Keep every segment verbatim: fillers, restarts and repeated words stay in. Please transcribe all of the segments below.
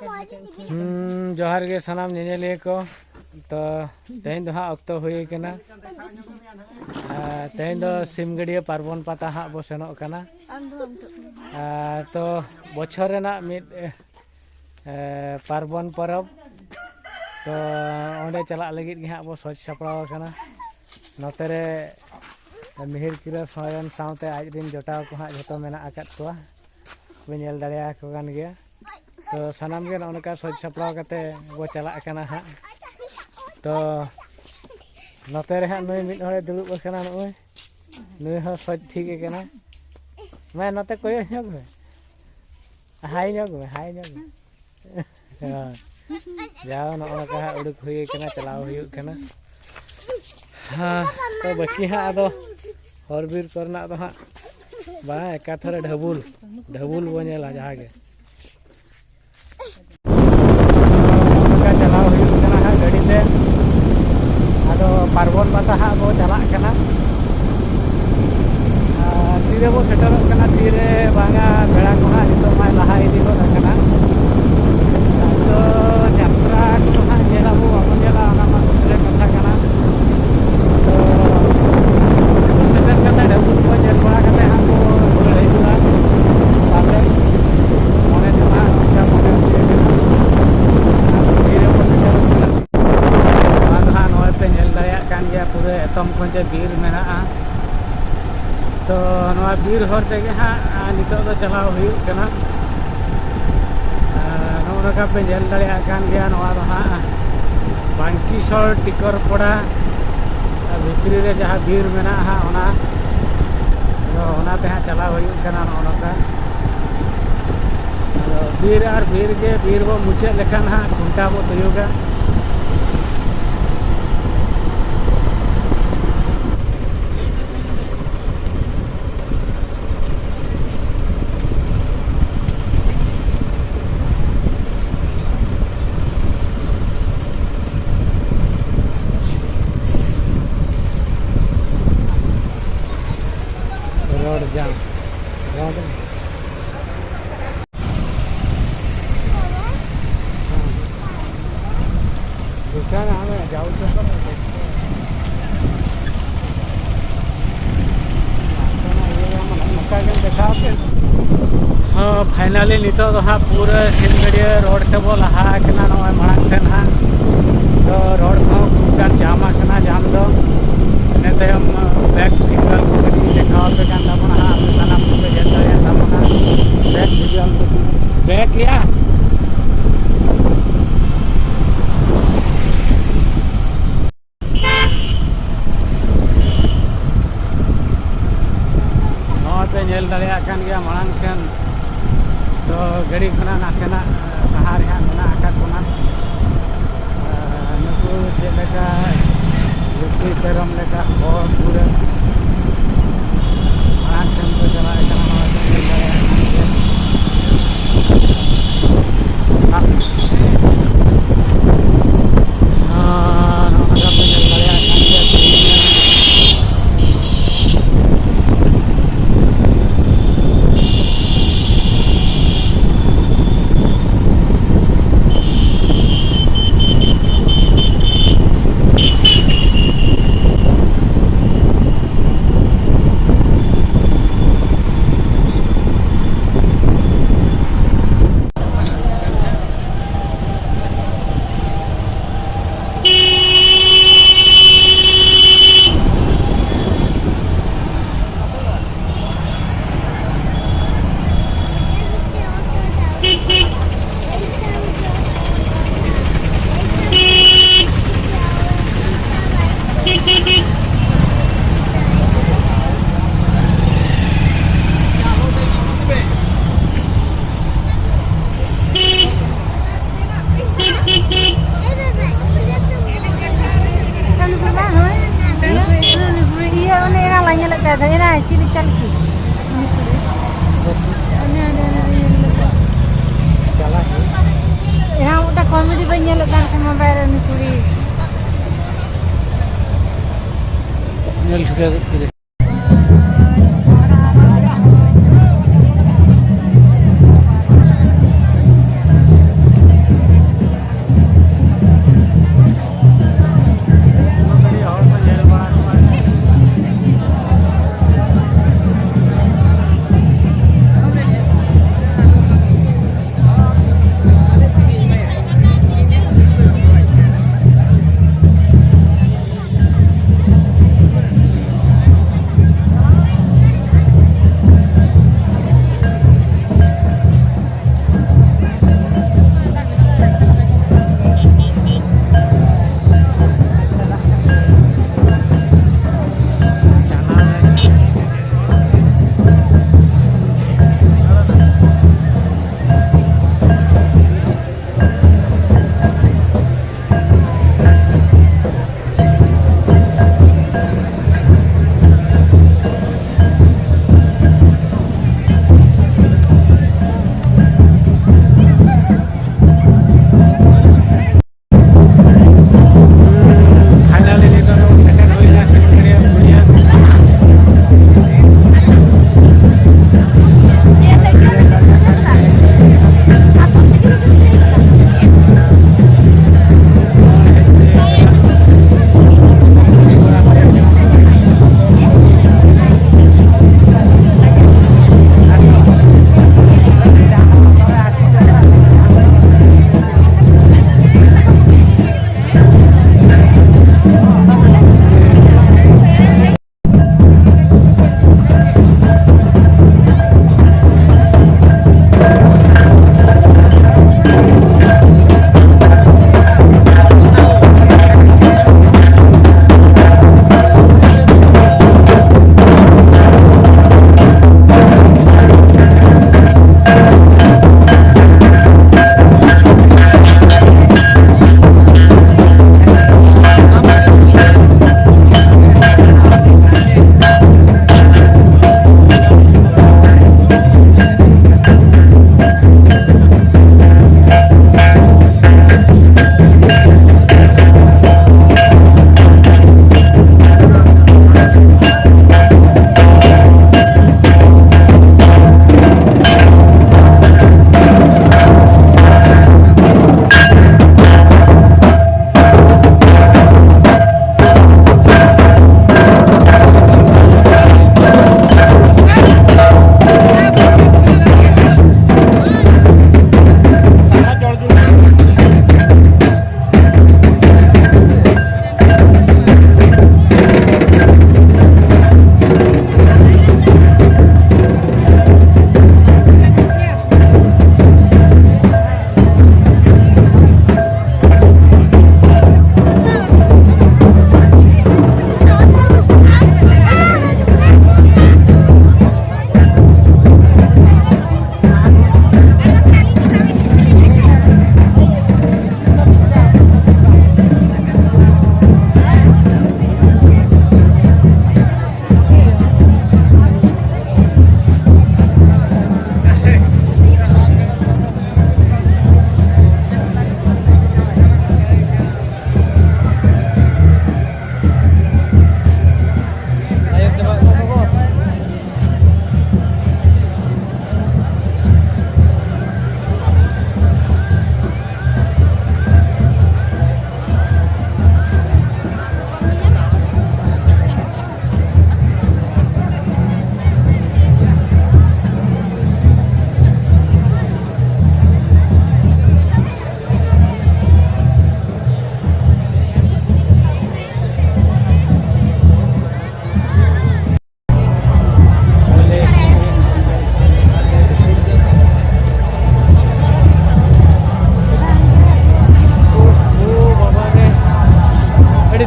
ᱦᱩᱸ, ᱡᱚᱦᱟᱨ ᱜᱮ ᱥᱟᱱᱟᱢ ᱧᱮᱧᱮᱞᱤᱭᱟᱹ ᱠᱚ᱾ ᱛᱚ, ᱛᱮᱦᱮᱧ ᱫᱚ ᱦᱟᱸᱜ ᱚᱠᱛᱚ ᱦᱩᱭ ᱠᱟᱱᱟ᱾ ᱟᱨ ᱛᱮᱦᱮᱧ ᱫᱚ ᱥᱤᱢᱜᱟᱹᱰᱭᱟᱹ ᱯᱟᱨᱵᱚᱱ ᱯᱟᱛᱟ ᱦᱟᱸᱜ ᱵᱚ ᱥᱮᱱᱚᱜ ᱠᱟᱱᱟ᱾ ᱟᱨ ᱛᱚ, ᱵᱚᱪᱷᱚᱨ ᱨᱮᱱᱟᱜ ᱢᱤᱫ, ᱮ, ᱯᱟᱨᱵᱚᱱ ᱯᱚᱨᱚᱵᱽ᱾ ᱛᱚ, ᱚᱸᱰᱮ ᱪᱟᱞᱟᱜ ᱞᱟᱹᱜᱤᱫ ᱜᱮ ᱦᱟᱸᱜ ᱵᱚ ᱥᱚᱡᱽ ᱥᱟᱯᱲᱟᱣ ᱟᱠᱟᱱᱟ᱾ ᱱᱚᱛᱮ ᱨᱮ ᱢᱤᱦᱤᱨ ᱠᱤᱨᱟᱹ ᱥᱚᱨᱮᱱ ᱥᱟᱶᱛᱮ ᱟᱡ ᱨᱮᱱ ᱡᱚᱴᱟᱣ ᱠᱚ ᱦᱟᱸᱜ ᱡᱷᱚᱛᱚ ᱢᱮᱱᱟᱜ ᱟᱠᱟᱫ ᱠᱚᱣᱟ᱾ ᱵᱚ ᱧᱮᱞ ᱫᱟᱲᱮᱭᱟᱠᱚ ᱠᱟᱱ ᱜᱮᱭᱟ᱾ ᱛᱚ, ᱥᱟᱱᱟᱢ ᱜᱮ ᱱᱚᱜᱼᱚ ᱱᱚᱝᱠᱟ ᱥᱚᱡᱽ ᱥᱟᱯᱲᱟᱣ ᱠᱟᱛᱮ ᱵᱚ ᱪᱟᱞᱟᱜ ᱠᱟᱱᱟ ᱦᱟᱸᱜ᱾ ᱛᱚ, ᱱᱚᱛᱮ ᱨᱮ ᱦᱟᱸᱜ ᱱᱩᱭ ᱢᱤᱫ ᱦᱚᱲᱮ ᱫᱩᱲᱩᱵ ᱟᱠᱟᱱᱟ, ᱱᱚᱜᱼᱚᱭ ᱱᱩᱭ ᱦᱚᱸ ᱥᱚᱡᱽ ᱴᱷᱤᱠ ᱟᱠᱟᱱᱟ᱾ ᱢᱟ ᱱᱚᱛᱮ ᱠᱚᱭᱚᱜ ᱧᱚᱜ ᱢᱮ, ᱦᱟᱭ ᱧᱚᱜ ᱢᱮ, ᱦᱟᱭ ᱧᱚᱜ ᱢᱮ᱾ ᱦᱳᱭ᱾ ᱡᱟᱣ ᱱᱚᱜᱼᱚ ᱱᱚᱝᱠᱟ ᱦᱟᱸᱜ ᱩᱰᱩᱠ ᱦᱩᱭ ᱠᱟᱱᱟ, ᱪᱟᱞᱟᱣ ᱦᱩᱭᱩᱜ ᱠᱟᱱᱟ᱾ ᱦᱮᱸ, ᱛᱚ ᱵᱟᱹᱠᱤ ᱦᱟᱸᱜ ᱟᱫᱚ ᱦᱚᱨ ᱵᱤᱨ ᱠᱚᱨᱮᱱᱟᱜ ᱫᱚ ᱦᱟᱸᱜ ᱵᱟᱝ, ᱮᱠᱟᱛᱷᱚᱨᱮ ᱰᱷᱟᱹᱵᱩᱞ, ᱰᱷᱟᱹᱵᱩᱞ ᱵᱚ ᱧᱮᱞᱟ ᱡᱟᱦᱟᱸ ᱜᱮ᱾ ᱱᱚᱝᱠᱟ ᱪᱟᱞᱟᱣ ᱦᱩᱭᱩᱜ ᱠᱟᱱᱟ ᱦᱟᱸᱜ ᱜᱟᱹᱰᱤ ᱛᱮ᱾ ᱟᱫᱚ ᱯᱟᱨᱵᱚᱱ ᱯᱟᱛᱟ ᱦᱟᱸᱜ ᱵᱚ ᱪᱟᱞᱟᱜ ᱠᱟᱱᱟ᱾ ᱟᱨ ᱛᱤᱨᱮᱵᱚ ᱥᱮᱴᱮᱨᱚᱜ ᱠᱟᱱᱟ, ᱛᱤᱨᱮ ᱵᱟᱝᱟ, ᱵᱮᱲᱟ ᱠᱚ ᱦᱟᱸᱜ ᱱᱤᱛᱚᱜ ᱢᱟᱭ ᱞᱟᱦᱟ ᱤᱫᱤ ᱜᱚᱫ ᱟᱠᱟᱱᱟ᱾ ᱟᱫᱚ ᱡᱟᱛᱨᱟ ᱠᱚᱫᱚ ᱦᱟᱸᱜ ᱧᱮᱞ ᱟᱵᱚ ᱵᱟᱵᱚᱱ ᱧᱮᱞᱟ, ᱚᱱᱟ ᱢᱟ ᱫᱩᱥᱨᱟᱹ ᱠᱟᱛᱷᱟ ᱠᱟᱱᱟ᱾ ᱟᱫᱚ ᱥᱮᱴᱮᱨ ᱠᱟᱛᱮ ᱰᱷᱟᱹᱵᱩ ᱠᱚ ᱧᱮᱞ ᱵᱟᱲᱟ ᱠᱟᱛᱮ ᱦᱟᱸᱜ ᱠᱚ ᱨᱩᱣᱟᱹᱲ ᱦᱤᱡᱩᱜᱼᱟ᱾ ᱯᱟᱞᱮ ᱢᱚᱱᱮ ᱛᱮᱢᱟ ᱚᱱᱠᱟ ᱢᱚᱱᱮ ᱦᱩᱭ ᱠᱟᱱᱟ᱾ ᱟᱫᱚ ᱛᱤᱨᱮᱵᱚ ᱥᱮᱴᱮᱨᱚᱜ ᱠᱟᱱᱟ᱾ ᱱᱚᱣᱟ ᱫᱚ ᱦᱟᱸᱜ ᱱᱚᱜᱼᱚᱭ ᱯᱮ ᱧᱮᱞ ᱫᱟᱲᱮᱭᱟᱜ ᱠᱟᱱ ᱜᱮᱭᱟ, ᱯᱩᱨᱟᱹ ᱮᱛᱚᱢ ᱠᱷᱚᱱ ᱡᱮ ᱵᱤᱨ ᱢᱮᱱᱟᱜᱼᱟ᱾ ᱛᱚ ᱱᱚᱣᱟ ᱵᱤᱨ ᱦᱚᱨ ᱛᱮᱜᱮ ᱦᱟᱸᱜ, ᱟᱨ ᱱᱤᱛᱚᱜ ᱫᱚ ᱪᱟᱞᱟᱣ ᱦᱩᱭᱩᱜ ᱠᱟᱱᱟ᱾ ᱟᱨ ᱱᱚᱜᱼᱚ ᱱᱚᱝᱠᱟ ᱯᱮ ᱧᱮᱞ ᱫᱟᱲᱮᱭᱟᱜ ᱠᱟᱱ ᱜᱮᱭᱟ, ᱱᱚᱣᱟ ᱫᱚ ᱦᱟᱸᱜ ᱵᱟᱝᱠᱤᱥᱚᱲ ᱴᱤᱠᱚᱨᱯᱚᱲᱟ ᱵᱷᱤᱛᱨᱤ ᱨᱮ ᱡᱟᱦᱟᱸ ᱵᱤᱨ ᱢᱮᱱᱟᱜᱼᱟ ᱦᱟᱸᱜ, ᱚᱱᱟ ᱟᱫᱚ ᱚᱱᱟᱛᱮ ᱦᱟᱸᱜ ᱪᱟᱞᱟᱣ ᱦᱩᱭᱩᱜ ᱠᱟᱱᱟ ᱱᱚᱜᱼᱚ ᱱᱚᱝᱠᱟ᱾ ᱟᱫᱚ ᱵᱤᱨ ᱟᱨ ᱵᱤᱨ ᱜᱮ, ᱵᱤᱨ ᱵᱚ ᱢᱩᱪᱟᱹᱫ ᱞᱮᱠᱷᱟᱱ ᱦᱟᱸᱜ ᱠᱷᱩᱱᱴᱟ ᱵᱚ ᱛᱩᱭᱩᱜᱟ᱾ ᱨᱚᱲ ᱡᱟᱢ, ᱨᱚᱲ ᱡᱟᱢ᱾ ᱠᱟᱱᱟ, ᱦᱟᱱᱮ ᱡᱟᱣ ᱩᱛᱟᱹᱨ ᱠᱟᱱᱟ᱾ ᱱᱚᱝᱠᱟ ᱜᱮᱢ ᱫᱮᱠᱷᱟᱣ ᱠᱮᱫ᱾ ᱦᱚᱸ, finally ᱱᱤᱛᱚᱜ ᱫᱚ ᱦᱟᱸᱜ ᱯᱩᱨᱟᱹ ᱥᱤᱢᱜᱟᱹᱲᱤᱭᱟᱹ road ᱛᱮᱵᱚ ᱞᱟᱦᱟ ᱟᱠᱟᱱᱟ᱾ ᱱᱚᱜᱼᱚᱭ ᱢᱟᱲᱟᱝ ᱥᱮᱱ ᱦᱟᱸᱜ ᱫᱚ road ᱠᱚᱦᱚᱸ ᱠᱷᱩᱵ ᱜᱟᱱ jam ᱟᱠᱟᱱᱟ, jam ᱫᱚ᱾ ᱤᱱᱟᱹ ᱛᱟᱭᱚᱢ back visual ᱠᱚ ᱠᱟᱹᱴᱤᱡ ᱤᱧ ᱫᱮᱠᱷᱟᱣ ᱟᱯᱮ ᱠᱟᱱ ᱛᱟᱵᱚᱱᱟ ᱦᱟᱸᱜ, ᱟᱯᱮ ᱥᱟᱱᱟᱢ ᱠᱚᱯᱮ ᱧᱮᱞ ᱫᱟᱲᱮᱭᱟᱜ ᱛᱟᱵᱚᱱᱟ back visual ᱠᱚ᱾ Back ᱭᱟ᱾ ᱱᱚᱣᱟ ᱯᱮ ᱧᱮᱞ ᱫᱟᱲᱮᱭᱟᱜ ᱠᱟᱱ ᱜᱮᱭᱟ, ᱢᱟᱲᱟᱝ ᱥᱮᱱ ᱫᱚ ᱜᱟᱹᱰᱤ ᱠᱷᱚᱱᱟᱜ ᱱᱟᱥᱮᱱᱟᱜ ᱥᱟᱦᱟ ᱨᱮ ᱦᱟᱸᱜ ᱢᱮᱱᱟᱜ ᱟᱠᱟᱫ ᱵᱚᱱᱟ᱾ ᱟᱨ ᱱᱩᱠᱩ ᱪᱮᱫ ᱞᱮᱠᱟ ᱞᱩᱠᱷᱤ ᱛᱮᱨᱚᱢ ᱞᱮᱠᱟ ᱦᱚᱲ ᱯᱩᱨᱟᱹ ᱢᱟᱲᱟᱝ ᱥᱮᱱ ᱠᱚ ᱪᱟᱞᱟᱜ ᱠᱟᱱᱟ, ᱱᱚᱣᱟ ᱯᱮ ᱧᱮᱞ ᱫᱟᱲᱮᱭᱟᱜ ᱠᱟᱱ ᱜᱮᱭᱟ᱾ ᱟᱨ ᱱᱚᱜᱼᱚ ᱱᱚᱝᱠᱟ ᱯᱮ ᱧᱮᱞ ᱫᱟᱲᱮᱭᱟᱜ ᱠᱟᱱ ᱜᱮᱭᱟ ᱛᱮᱦᱮᱧ᱾ ᱤᱭᱟᱹ ᱚᱱᱮ ᱮᱱᱟ ᱞᱟᱝ ᱧᱮᱞᱮᱫ ᱛᱟᱦᱮᱸ ᱫᱚ, ᱮᱱᱟ ᱪᱤᱞᱤ ᱪᱟᱞᱠᱤ? ᱮᱱᱟ ᱢᱤᱫᱴᱟᱝ comedy ᱵᱟᱹᱧ ᱧᱮᱞᱮᱫ ᱛᱟᱦᱮᱸ ᱥᱮ mobile ᱨᱮ ᱩᱱᱤ ᱠᱩᱲᱤ᱾ ᱧᱮᱞ ᱴᱷᱤᱠᱟᱹ ᱠᱮᱫ ᱠᱚᱣᱟ᱾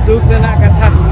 ᱫᱩᱠ ᱨᱮᱱᱟᱜ ᱠᱟᱛᱷᱟ᱾